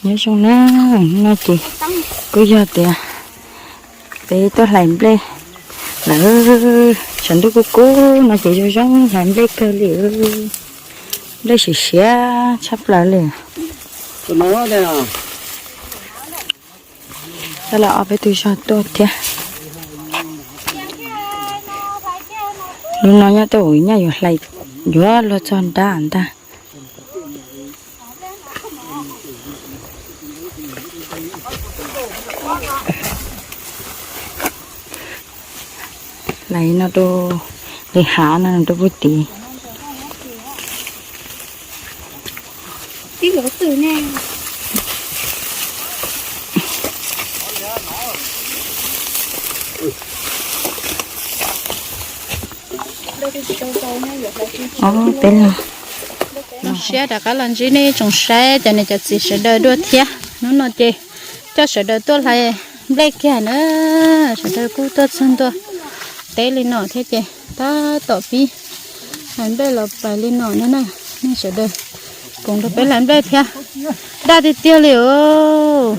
Nyob zoo na, no ces kuj yog tias peb tuaj hlais nplej lawm. Tshav ntuj kub kub no ces zoo zoo hlais nplej kawg li. Nplej siav siav tshaj plaws li. Coj los ob peb tug zog tuaj thiab. Lub no nyob tuaj ua nyaj yuav hlais, yuav luag txog nrab ntag. Hlais no rau, li hav no rau puag tid. Peb los, zoo siab rov qab los ntsib nej tsoom saib cov niam cov txiv sawv daws dua thiab. Hnub no ces coj sawv daws tuaj hlais nplej kiag na. Sawv daws kuj tuaj txog ntua teb li no thiab ces tab tom pib hlais nplej los pais li no na. Nej sawv daws koom nrog peb hlais nplej thiab. Daj tiag tiag li os.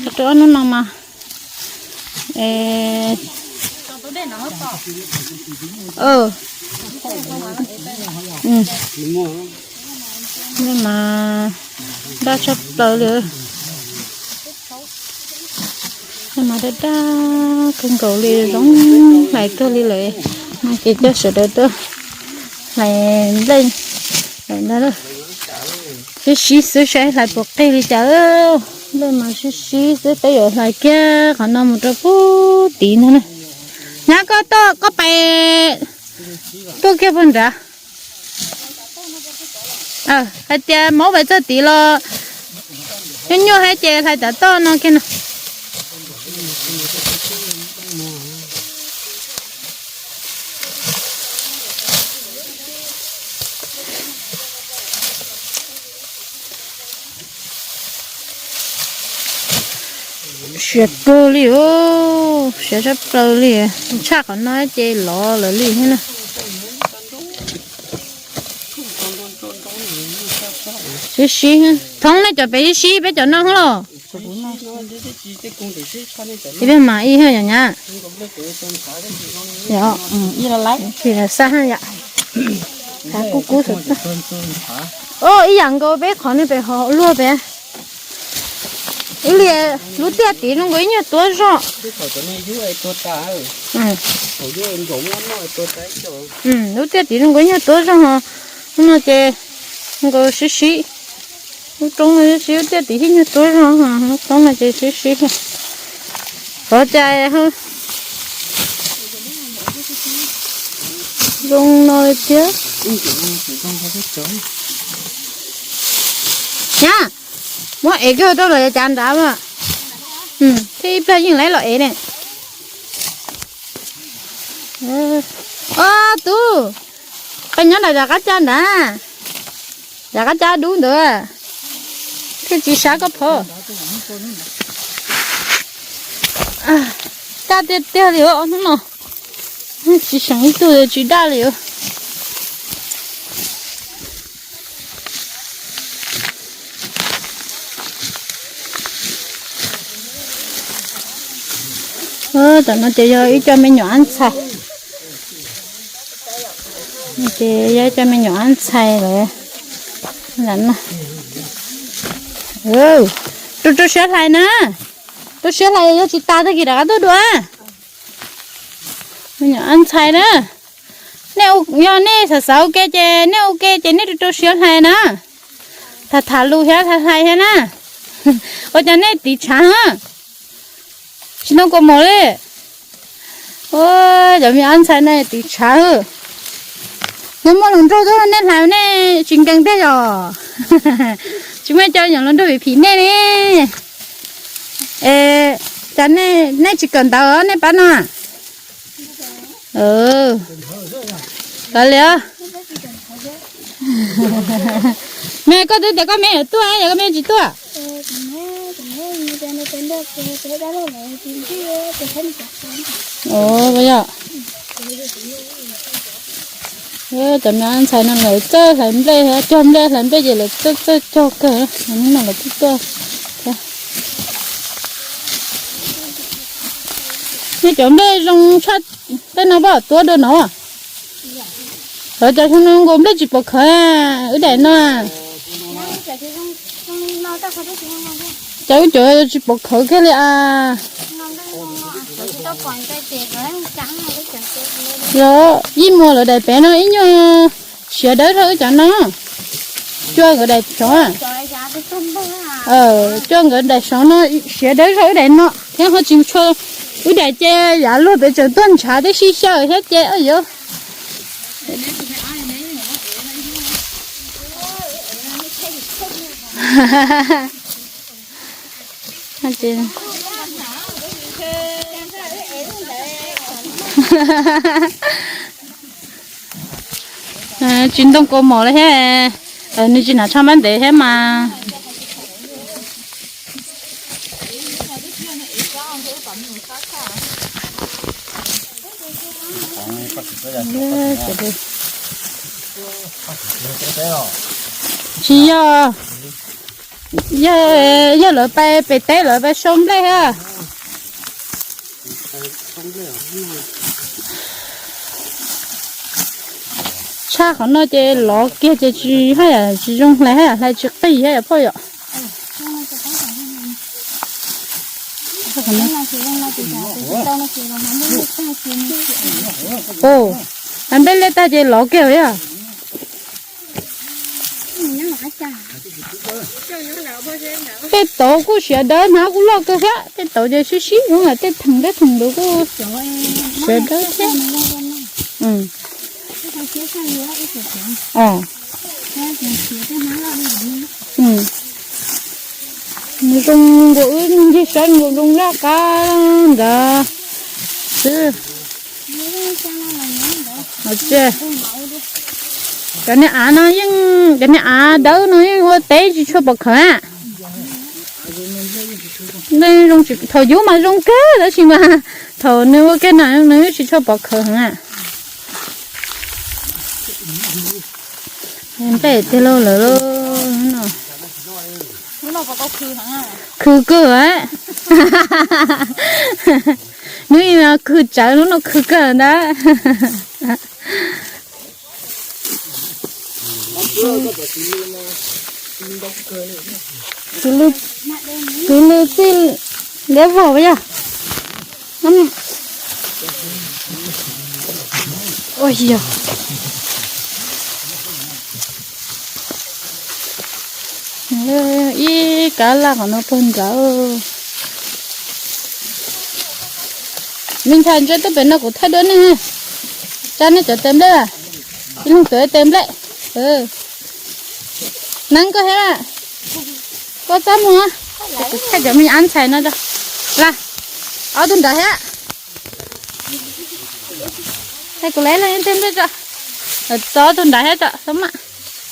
Rau ob hnub no mas mas daj tshaj plaws li. Mas daj daj kawg nkaus li, zoo hlais kawg li lawm. No ces coj sawv daws tuaj hlais nplej lawm ntag. Sib sib xwb saib hlais puas qig li cas. Nplej mas sib sib xwb, peb yuav hlais kiag qhov no mus rau puag tid ntag na. Nyab, koj tuaj, koj pais tuaj kiag puag nrad. Hais tias maub pais txog tid los nyuaj nyuaj thiab ces hlais tav toj no kiag no. Siav kawg li os, siav tshaj plaws li. Tshaj qhov no ces lov lawm li thiab na. Sib sib, thoob nej cov pem sib sib peb cov no los. Ib pliag mas ib yog yom nyab. Ib los laib, xaj yom. Kub kub. Ib yam nkaus peb qhov nej pem ho luag pem. Ib li lub tiaj tid zoo nkaus ib nyuag tuab zog. Lub tiaj tid zoo nkaus ib nyuag tuab zog ho. Lub no ces zoo nkaus sib sib. Lub roob no sib sib, lub tiaj tid ib nyuag tuab zog ho, lub roob no ces sib sib. Qhov cas zoo no li thiab. Nyab, muab ev kiag rau lawv cav nrad mas. Thiab ib pliag yeej lawv los ev ne. Ob tug, peb nyob nram yav qab cag nrad, yav qab cag dub ntawd, thiaj tsis sab koj phov. Daj tiag tiag li ob hnub no, tsis seem ib tug tsis daj li. Tam no ces yog ib co me nyuam ab ntxhais, ces yog ib co me nyuam ab ntxhais lawm. Rau rau siab hlais na, rau siab hlais yog tsis tas tag kis rov qab tuaj dua. Me nyuam ab ntxhais na, nej yog nej xav xav ua ke ces nej ua ke ces nej rau rau siab hlais na. Tham tham lus thiab hlais hlais thiab na. Ua cas nej tiv tshav, tsis noj kua mov li? Cov me ab ntxhais nej tiv tshav. Nej muaj hluas nraug tuaj nej hlais nej tsis nkees tiag yom? Tsis muaj cov nyuam hluas nraug phim phim nej li. Es cas nej tsis kawm ntawv nej pab no? Kav liam. Me koj twb tias koj me yuav tuaj, yog koj me tsis tuaj. Yog Cov me ntxhais no lawv txawj hlais nplej, cog nplej hlais nplej ces lawv txawj txawj cog kawg. No lawv tuaj tuaj. Nej cov nplej zoo tshaj tej no pom tuaj dua no. Lawv cov xyoo no nkaus nplej tsis pom khawv, wb daim no. Cov wb cov tsis pom khawv kiag li as. Yog ib muag lawv daim pem no ib nyuag siav dawb zog wb cov no. Cua nkawd daim saud, cua nkawd daim saud no siav dawb zog wb daim no thiab ho tsis tshua, wb daim ces yav luag pem tseem tuaj ntshav tib si xyaw thiab ces yuav Tsis ntoo kaus mom li thiab, nws tsis hnav tsho npab ntev thiab mas. Tsis yog, yog, yog lawv pais pem teb lawv pais sau nplej thiab. Tshaj qhov no ces lov kiag ces tsis haj yam tsis zoo hlais, haj yam hlais tsis qig haj yam phauj yom. Nplej liaj tag ces lov kiag yom. Tej tauv kuj siav dawb, hnab kuj loj kawg thiab. Tej tauv ces sib sib zoo, tej theem tej theem ntawd kuj siav dawb thiab. Zoo nkaus wb ncig saib nkaus zoo laj qab ntawd xwb. Cov niag av no yeej, cov niag av dawb no yeej ua teb tsis tshua pom khawv a. Thaum yub mas zoo kawg tab sis mas thaum nws ua kiag no nws tsis tshua pom khawv heev a. Nplej tiag lauj lawm no. Khwv kawg a. Hnub ib khwv tsawv, hnub no khwv kawg ntag. Kwv lw txij liab vog yog. Ua yog. Ib kab laj qhov no puag nrad. Me ntxhais ntsia tuaj pem no kuv thaij duab nej. Tsa nej cov tes nplej, ib leeg tuav tes nplej. Neeb koj thiab, koj txaj muag. Kuv thaij cov me ab ntxhais no tso. Las, ob tug nrad thiab. Kuv lawv ib leeg tes nplej tso. Txog ob tug nrad thiab tso, txhob maj.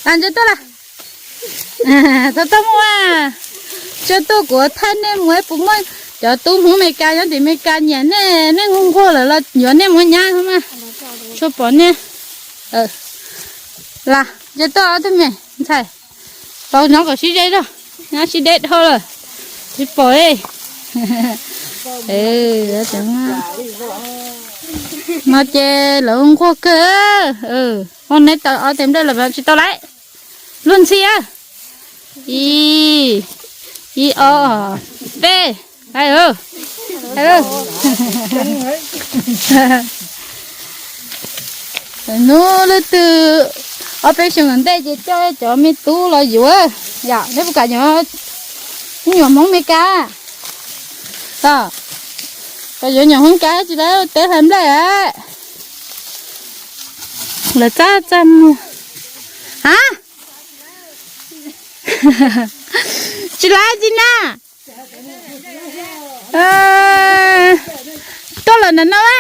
Las ntsia tuaj las. Txhob txaj muag. Ntsia tuaj kuv thaij nej mus puas muaj cov tub Hmoob Amelikas nyob tim Amelikas nyiam nej, nej nquag nquag lawm los yuav nej mus nyab mas. Tshua pom nej. Las ntsia tuaj ob tug me ntxhais. Tau nyob kom sib ze zog, nyob sib deb dhau lawm. Tsis pom li. No ces lawv nquag kawg. Ua neb tau ob tes nplej los tsis tau lawm. Luag ntxhi a. Ib, ib ob, peb. Hnub lub twg ob peb xyoos ntej ces coj cov me tub los yuav, yom, neb puas kam yuav me nyuam Hmoob Meskas? Kom yuav nyuam Hmoob Meskas tsis tau teb hlais nplej. Lawv txaj txaj muag. Ha, tsis laiv tsis na. Tuaj los ntawm no a.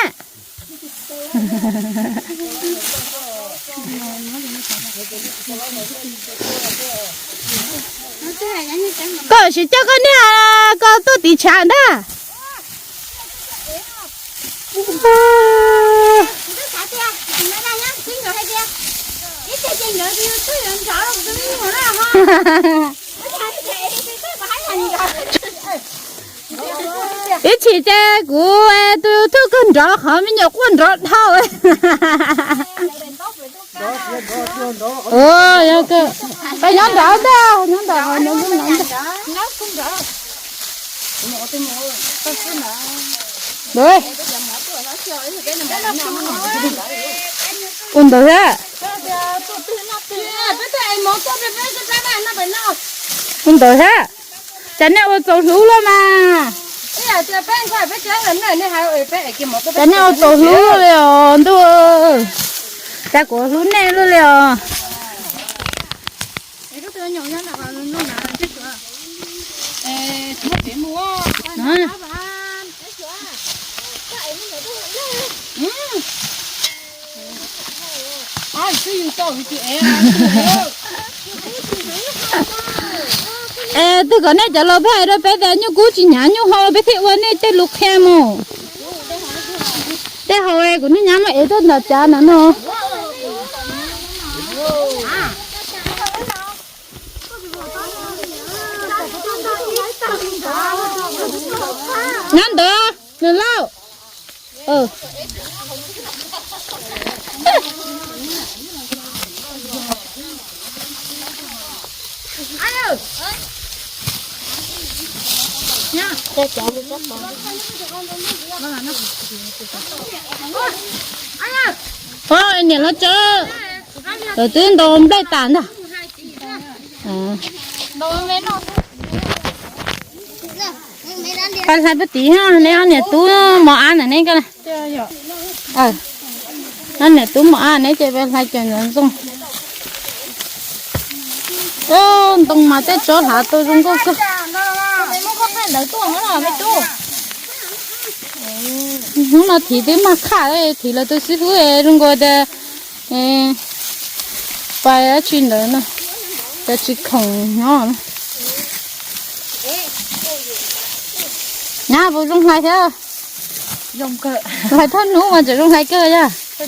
Koj sim coj koj niag ko tuaj tiv tshav ntag. Ib chim ces kuv tus YouTube kawg nrov qhov me nyuam quaj nrov dhau. Yog kawg, nyob nrov ntag, nyob nrov, nyob nrov. Ua ntawd thiab. Ua ntawd thiab. Cas nej ua txaus hlub luaj mas. Cas nej ua txaus hlub luaj li os ntuj. Cas kuv hlub nej luaj li os. Es twb kom nej cov laus peb hais rau peb tias nyuj kub tsis hnyav nyuj hau, peb thiaj ua nej tej lus qhia mus. Tej hau kuv niaj hnub muab ev tuaj ntawm tsav ntawm no. Nyob ntawd nws lauj. Niam los tso, lawv twb ntaus nplej tas ntag. Pab hlais pab tid, neb ob niam tub mos ab ntawm neb ko. Ob niam tub mos ab neb ces pab hlais cov ntawd ntxoog. Ntoo mas tej tsob hlav tau zoo nkauj kawg. Hnub no thim twb mag khaj, thim los tus xib fwb zoo nkaus tias pais dab tsi ntawd no, cas tsis khoom nyob. Nyab puas zoo hlais thiab? Hlais thawj hnub mas tseem zoo hlais kawg yog. Ob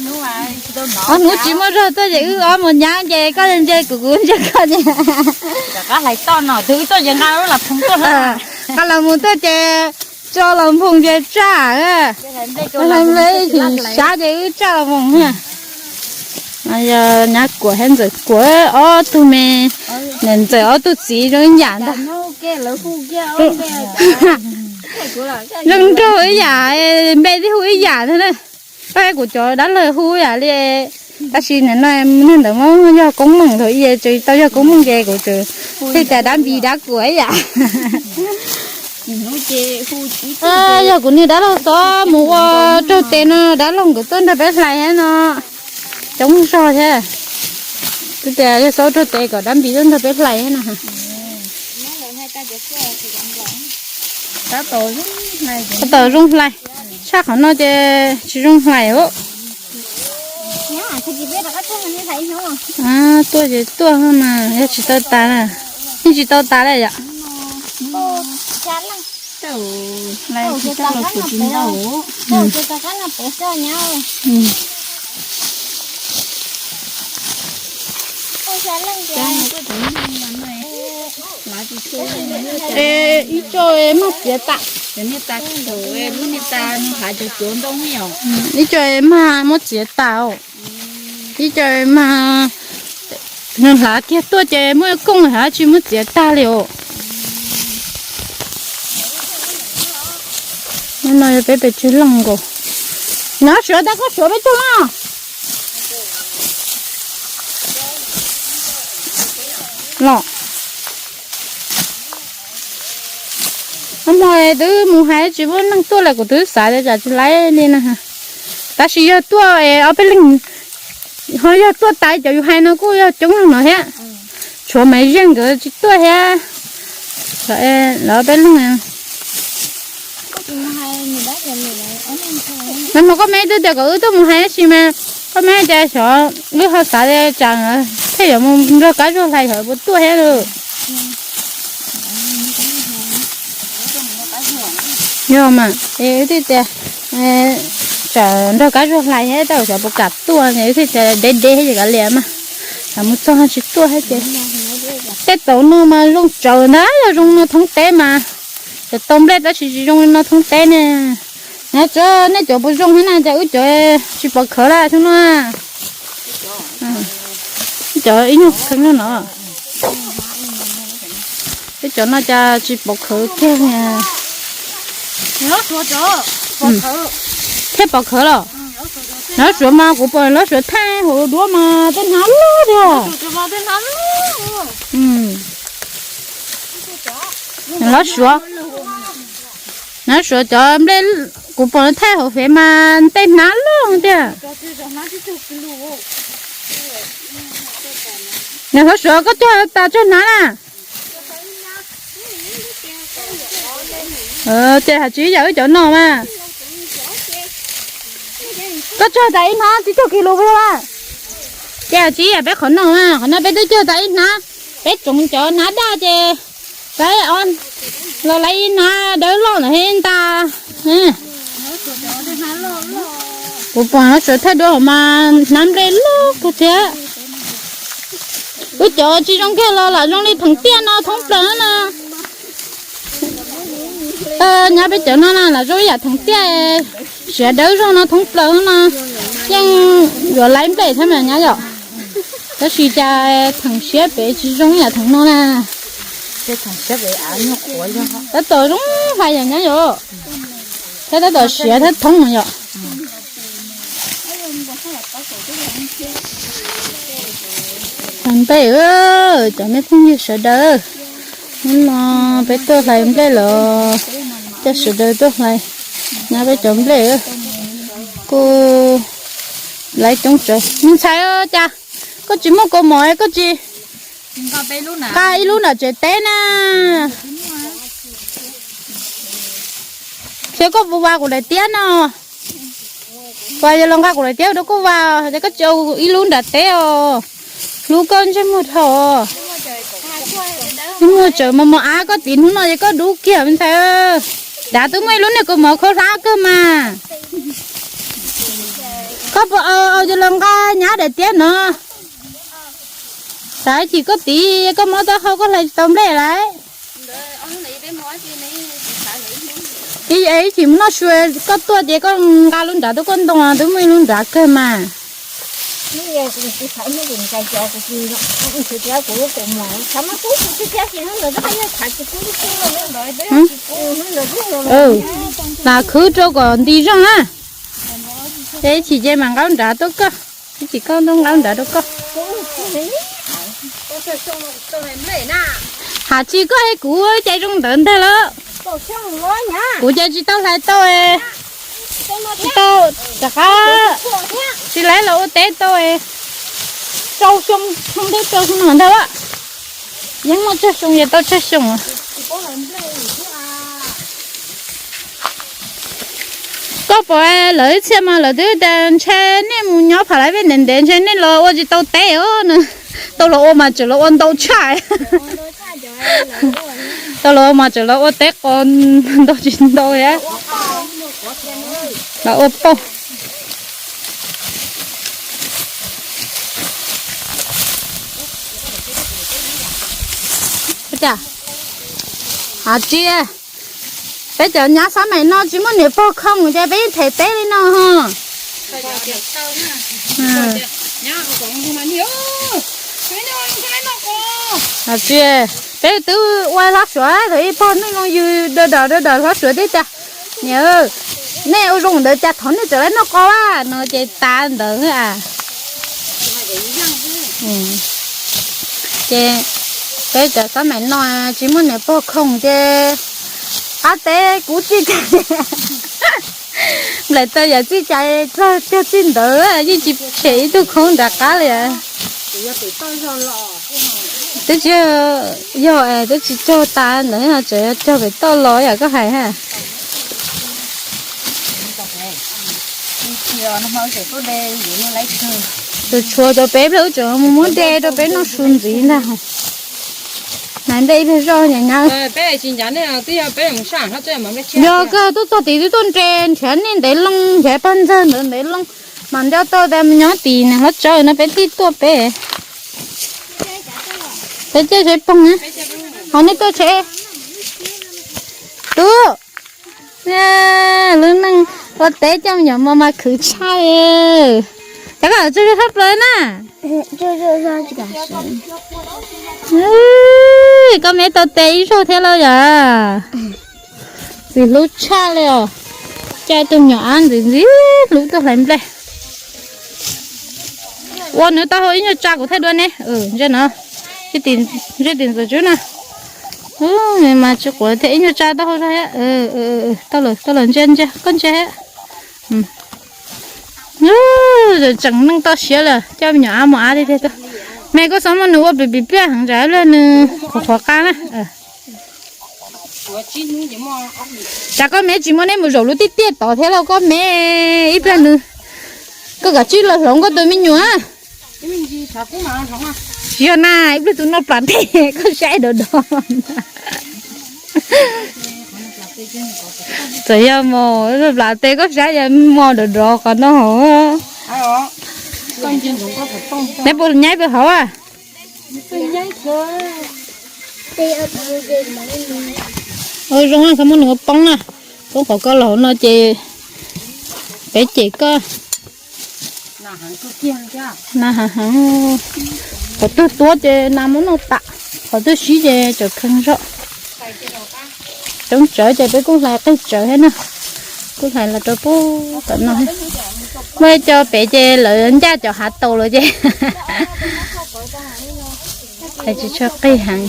hnub tsis muaj zog tuaj ces wb ob mus nyab ces koj nce kuv, kuv nce koj ces. Nqa los mus tuaj ces tso los nphooj ces tsaj. Hlais ib chim sab ces wb tsaj los nphooj. Yog nyab Kuam thiab Ntxawm Kuam ob tug me, Ntxawm ob tug txiv zoo ib yam ntag. Zoo nraug ib yam, npe twb hu ib yam thiab na. Kuv cov dab laug hu ib yam li, tab sis nim no niag ntawd muab yog koob meej thaum ub, tseem tau yog koob meej ces kuv tseem thiaj tias dab Npis dab Kuam ib yam. Yog kuv niag dab laug txhob mus ua raug tes no, dab laug nkawd tuaj nrog peb hlais thiab no, coob zog thiab. Twb tias yog txhob raug tes kom dab Npis tuaj nrog peb hlais thiab no. Tab tom zoo hlais, tshaj qhov no ces tsis zoo hlais os. Tuaj ces tuaj mas yog tsis tau tas na, yeej tsis tau tas li yom. Ib co mag txiav tas, ib co mag muab txiav tas, ib co mag nws hlav kiag tuaj ces muaj kooj hlav tsis muab txiav tag li os. No yog peb pes tsawg leej nkaus. Nyob suav tas koj suav peb tug no los. Hmo twb mus hais tsis muaj neeg tuaj lawm, kuv twb xav tias tsam tsis laib li na. Tab sis yog tuaj ob peb leeg, ho yog tuaj tas cov yus hais no kuj yog coob leej no thiab. Tshuav Maiv Zeej nkawd tsis tuaj thiab. Lawv ob peb leeg. Nag hmo koj me twb tias kom wb tuaj mus hais tab sis mas koj me tias xyov, wb ho xav tias tsam thiaj yuav mus nrog Kab Zuag hlais xyov puas tuaj thiab lawm. Yog mas, es wb thiaj tias tsam nrog Kab Zuag hlais thiab tab xyov puas kam tuaj, wb thiaj tias deb deb ces kav liam mas. Mus txog tsis tuaj thiab ces. Tej tau no mas zoo tsawv ntag, yog zoo no thoob teb mas. Cov tau nplej tab sis tsis zoo no thoob teb ne. Nyob tso, nej cov puas zoo thiab na, cas wb cov tsis pom khawv lawm xyoo no. Wb cov ib nyuag kheev no no. Wb cov no cas tsis pom khawv kiag. Thiaj pom khawv los? Lawv suav mas kuv pom lawv suav thaij hauv duab mas tej hnab loj tiag. Lawv suav, lawv suav cov nplej, kuv pom lawv thaij hauv fev mas tej hnab loj tiag. Nws lawv suav koj cog tas tsawg hnab na? Ces hais tsis yam wb cov no mas. Koj cog tas ib hnab tsib caug kis lus puas yog? Ces hais tsis yam peb qhov no mas, qhov no peb twb cog tas ib hnab, peb tsoov cov hnab daj ces peb los lawv ib hnab dawb loj ntawm ntag. Kuv pom lawv suav thaij duab hauv mas hnab nplej loj kawg thiab. Wb cov tsis zoo kiag los lam zoo li theem tiaj no thoob plaws na. Nyab peb cov no na lam zoo ib yam theem tiaj, siav dawb zog no thoob plaws no, yeej yuav laib nplej thiab mas nyab yom. Tab sis cas theem siab pem tsis zoo ib yam theem no na. Tab tom zoo hlais yam nyab yom, thiab tab tom siav thiab thoob yom. Hlais nplej, cov me phooj ywg sawv daws, hnub no peb tuaj hlais nplej los coj sawv daws tuaj hlais, nyab peb cov nplej kuj laib coob tsawv. Me ntxhais, cas koj tsis muaj kaus mom, koj tsis nqa ib lub nram tsev teb na? Thiab koj puas vas kuv daim tiab no? Vas yog los nqa kuv daim tiab rau koj vas, ces koj tsis ua ib lub nram teb os. Hlub koj ntsej muag dhau. Ntsej muag tsawm mos mos av koj tiv hnub no ces koj dub kiag me ntxhais. Dav twb muaj ib lub niag kaus mom khaub hlab kawg mas. Koj puas au yog los nqa nyab daim tiab no? Xav ib chim koj tiv, koj mob taub hau koj hlais tsis tau nplej lawm. Ib chim mus noj su koj tuaj ces koj nqa lub nrad tuaj koj ntoo twb muaj ib lub nrad kawg mas. Las khwb rau kom nti zog na. Ces ib chim ces mam nqa lub nrad tuaj koj. Ib chim koj nqa lub nrad rau koj. Has tsis koj es kuv cais zoo ntawd ntag lawm. Kuv cais tsis tau hlais tau, tsis tau rov qab, tsis laib los ua teb tau. Rau xyoo, xyoo twb rau xyoo no ntag a. Yeej muaj tsawg xyoo ces tau tsawg xyoo. Koj pom lawv ib txhia mas lawv twb tias ntshe nej mus nyob Pham Lais Vej ntev ntev ntshe nej los ua tsis tau teb os. Tau los ua mas tseem los ua ntau tshaj. Tau los ua mas tseem los ua teb qos ntau tsis ntau thiab. Los ua pauj. Hais tsis, peb cov nyab xab maim no tsis muaj niam pog khoom ces peb yeej them teb li no ho. Hais tsis, peb twb ua hlob Suav thaum ib pog neej zoo yws dawm dawm hlob Suav thiab cas. Niam, nej ua zoo ntawd cas thov nej txawm lawv noj qos a no ces tas ntawd a. Ces peb cov xab maim no tsis muaj niam pog khoom ces qab teb kuv txij cai, nplaim tau yam txij cai txog cog txij ntawd yeej tsis tshem ib tug khoob nram qab li. Twb tsis yog es twb tsis cog tas ntawd tseem cog pem toj los yam koj hais ha. Tus tshuav rau peb pliag wb tseem mus muab de rau peb noj su ntxiv ntag. Nais nplej ib pliag zoj nyab nyab. Yog kawg tuaj txog tid twb tuaj nres nrhiav nej ntev loo, nrhiav pog ntxawg ntawd ntev loo, mas nco tau tas nyob tim nws hlob tsawb no peb tij tuaj peb. Peb caij tsheb poob na. Ho nej tuaj tsheb. Tub, lub neej ua teb coj me nyuam mos mas khwv tshaj. Cov koj tsuj zog tshaj plaws na. Koj me tau tes ib zaug thiab lauj yom. Txiv hlub tshaj li os. Coj tus me nyuam ab ntxim ntxim hlub tuaj hlais nplej. Ua nws taub hau ib nyuag tsa kuv thaij dua ne. Ntsia no. Ntsia tim ntxuav tswb na. Mas tsis quav thiab ib nyuag tsa taub hau zog thiab. Tau lawm, tau lawm, ntsia ntsia koj ntsia thiab. Tseem neej toj siab lawm, coj me nyuam ab mus ab tiag tiag tuaj. Me koj xav muab nws ua pim pim pliaj heev, tsam ib pliag nws qhuav qhuav qab na. Tsam koj me tsis muab neb mus zaum lub tiaj tiaj tod thiab lauj koj me, ib pliag nws, koj kav tsij los hloov koj tus me nyuam. Tsis yog na, ib pliag tus no plam teg koj saib dov dov. Txawm yog mos plam teg koj saib yog mos dov dov qhov no hov. Neb puas nyaib puas hauv a? Zoo, txhob muab nws ua poob na. Poob qhov koj los hauv no ces peb cem koj. Na heev heev. Qhov twg tuab ces nas muab noj tas, qhov twg sib ces tseem kheej zog. Coob tsawv ces peb kuj hlais qig tsawv thiab na. Kuj hlais los rau pub tom no. Muaj ib co pem ces lawv ncaj cov hav taus lawm ces hais tsis tshua qig heev.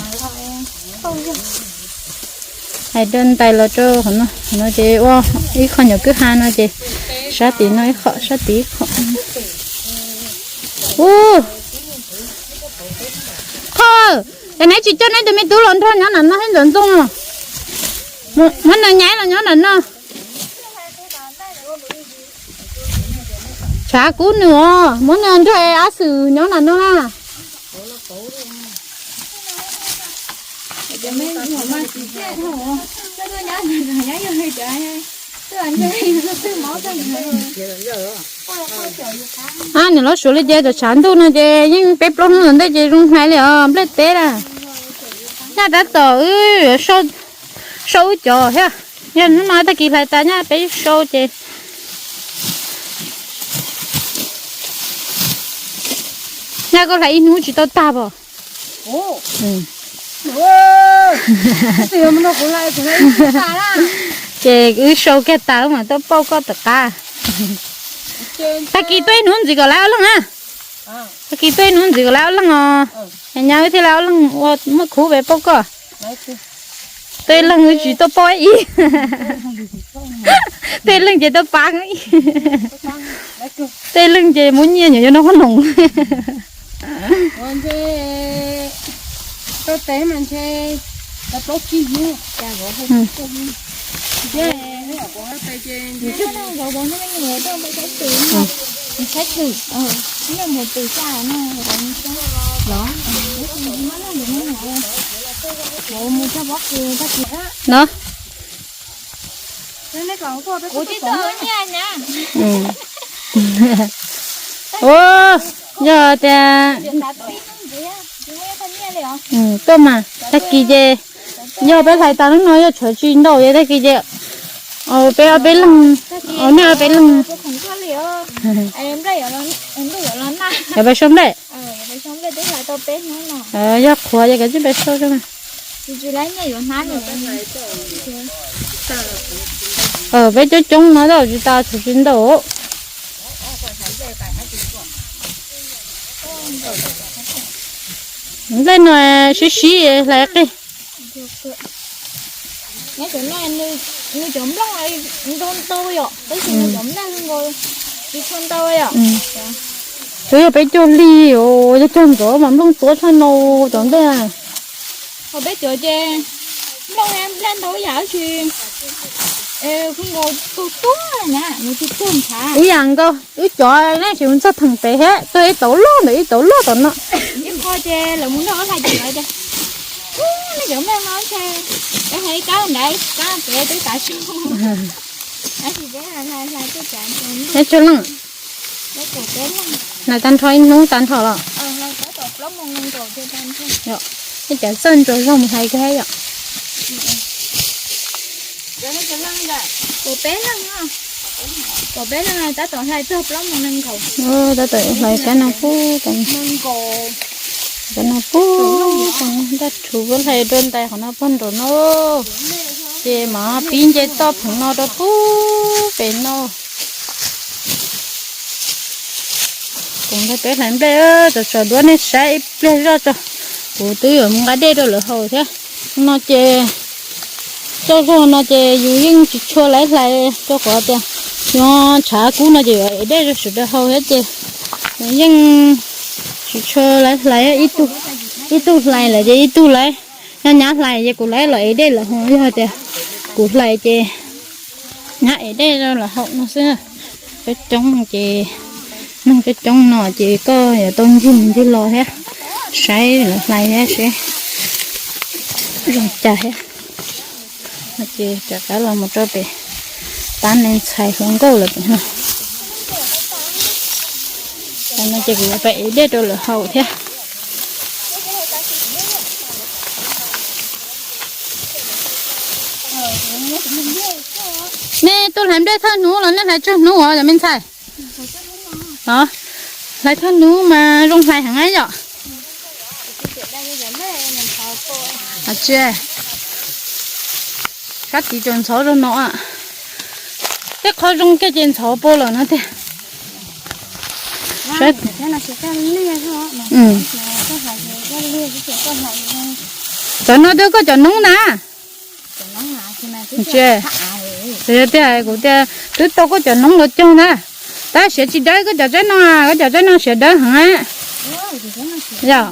Hais rau ntais los rau qhov no, qhov no ces ua ib qho nyuam kwj ha no ces sab tid no ib qho, sab tid ib qho. Ub, Thoj, es neb tsis coj neb tus me tub los nrog nyob nram no thiab ntxoov ntxoo no? Muab nws nyaib los nyob nram no. Tshav kub nws os, muab nws nrog ab xwm nyob nram no na. A, nws los suav li ces cov tshav ntuj no ces yeej peb plaub hnub ntawd ntej ces zoo hlais li os nplej teb na. Nyaj tab tom wb sau wb cov thiab, yog hnub no tag kis hlais tas nyaj peb sau ces nyaj koj hlais ib hnub tsis tau tag pom. Ces wb sau kiag tas wb mam tuaj pauj koj tom qab. Tag kis tuaj ib hnub ntxiv kom lawv ob leeg na. Tag kis tuaj ib hnub ntxiv kom lawv ob leeg os. Nyab wb thiaj lawv ob leeg ua muaj khub pem pauj koj. Tej leeg tsis tuaj pauj ib, tej leeg ces tuaj pab ib, tej leeg ces muab nyiaj nyuam yuav noj qhob noom. No. Ua, yog tias tuaj mas tag kis ces yog peb hlais tas hnub no yog tshuav tsis ntau ces tag kis ces peb ob peb leeg, nej ob peb leeg. Yog peb sau nplej. Yog qhuav ces kav tsij peb sau. Peb coob coob no tsis tas tshuav tsis ntau. Nplej no sib sib hlais qig. Nws cov nplooj ntau ntau yom, tab sis nws cov nplej zoo nkaus tsis tshua ntau yom. Twb yog peb cog lig os, yog cog ntxov mas nplooj tuab tshaj no cov nplej. Ho peb cov ces nplooj nplej ntau yam tsis zoo nkaus tuag tuag na, nws tsis tuag ntshav. Ib yam nkaus, wb cov ne tsis mus txog theem pem thiab, tuag ib tauv loj ntawm ib tauv loj tom no. Ib qho ces lawv mus nrog ob hlais ces lawv tias, nej cov nplej no ntshe, lawv hais kab ntawd kab pem twb tav su. Neb tsawg leej? Hlais tag nrho ib hnub tag nrho los? Yog. Ib cov txawj ntsuas zog mus hlais kawg yom. Kaum peb leeg, kaum peb leeg tab tom hlais txog plaub moos nees nkaum. Tab tom hlais kab no pub, kab no pub, ntaj rhuv hlais dua ntais qhov no pog nraum no. Ces mam pib nce toj pheem no rau pub pem no. Kuv ntawd peb hlais nplej, tso tso duab nej saib ib pliag zoj tso. Kuv twb yuav mus nqa dej rau lawv haus thiab. No ces txoj zog no ces yus yeej tsis tshua laiv hlais rau qhov tias nyob tshav kub no ces yuav ev dej rau sawv daws haus thiab ces yeej tsis tshua laiv hlais, ib tug hlais lawm ces ib tug laiv, nyob nyab hlais ces kuv laiv los ev dej lawv haus, yog tias kuv hlais ces nyab ev dej rau lawv haus no xwb. Coob coob ces, neeg coob coob no ces koj yuav tau ncig mus ncig los thiab, saib lawv hlais thiab seb zoo cas thiab. Ces rov qab los mus rau pem tab neeg ntxhais hluas nkauj lawm pem no. Tam no ces kuv yuav pab ev dej rau lawv haus thiab. Nej tuaj hlais nplej thawj hnub los nej hlais tsawg hnub os cov me ntxhais? Hlais thawj hnub mas zoo hlais heev yom. Sab tid tsuas ntxhov zog no, tej qhov zoo kiag ces ntxhov pua lawm no tiag. Cov no twb koj cov noob na. Tiag, kuv tias twb tau koj cov noob los cog na. Tab siav tsis dawb koj cov tsaib no, koj cov tsaib no siav dawb heev. Yog,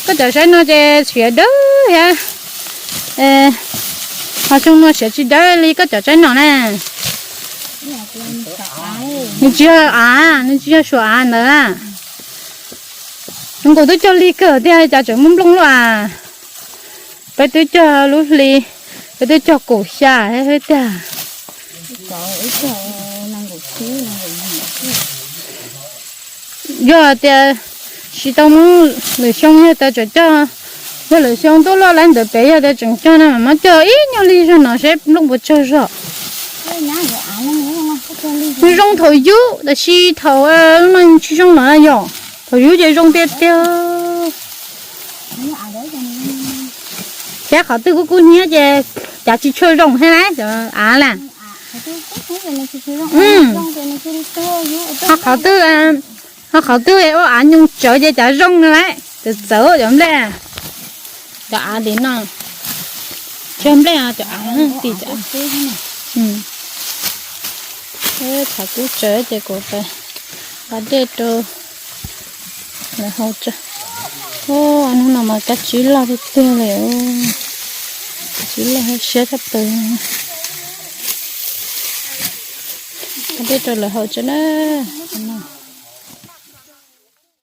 koj cov tsaib no ces siav dawb thiab. Ho xyoo no siav tsis dawb li koj cov tsaib no na. Nws tsis yog av, nws tsis yog suav av ntawd. Nkaus twb cog lig kawg tiag cas tseem muaj nplooj luaj a. Peb twb cog lub hli, peb twb cog kaum xya thiab tiag. Yog tias tsis tau muab lwm xyoo yog tas tseem cog, yog lwm xyoo tuaj loj lawm ntawd pem yog tas tseem cog no mas muab cog ib nyuag li zog no seb nplooj puas tsawg zog. Zoo thaum yub tab sis thaum no tsis zoo lawm yom. Thaum yub ces zoo tiag tiag. Thiab qhov twg kub kub hnyiab ces cav tsis tshua zoo thiab na cov av na. Ho qhov twg, ho qhov twg ua av nyoog tsawv ces cav zoo no lawm, txawv txawv cov nplej. Cov av tim no, cog nplej cov av tim cov. Tshav kub tsawv ces kuv nqa dej rau lawv haus tso. Hnub no mas kab tsib loj tiag tiag li, kab tsib loj siab tshaj plaws. Nqa dej rau lawv haus tso na.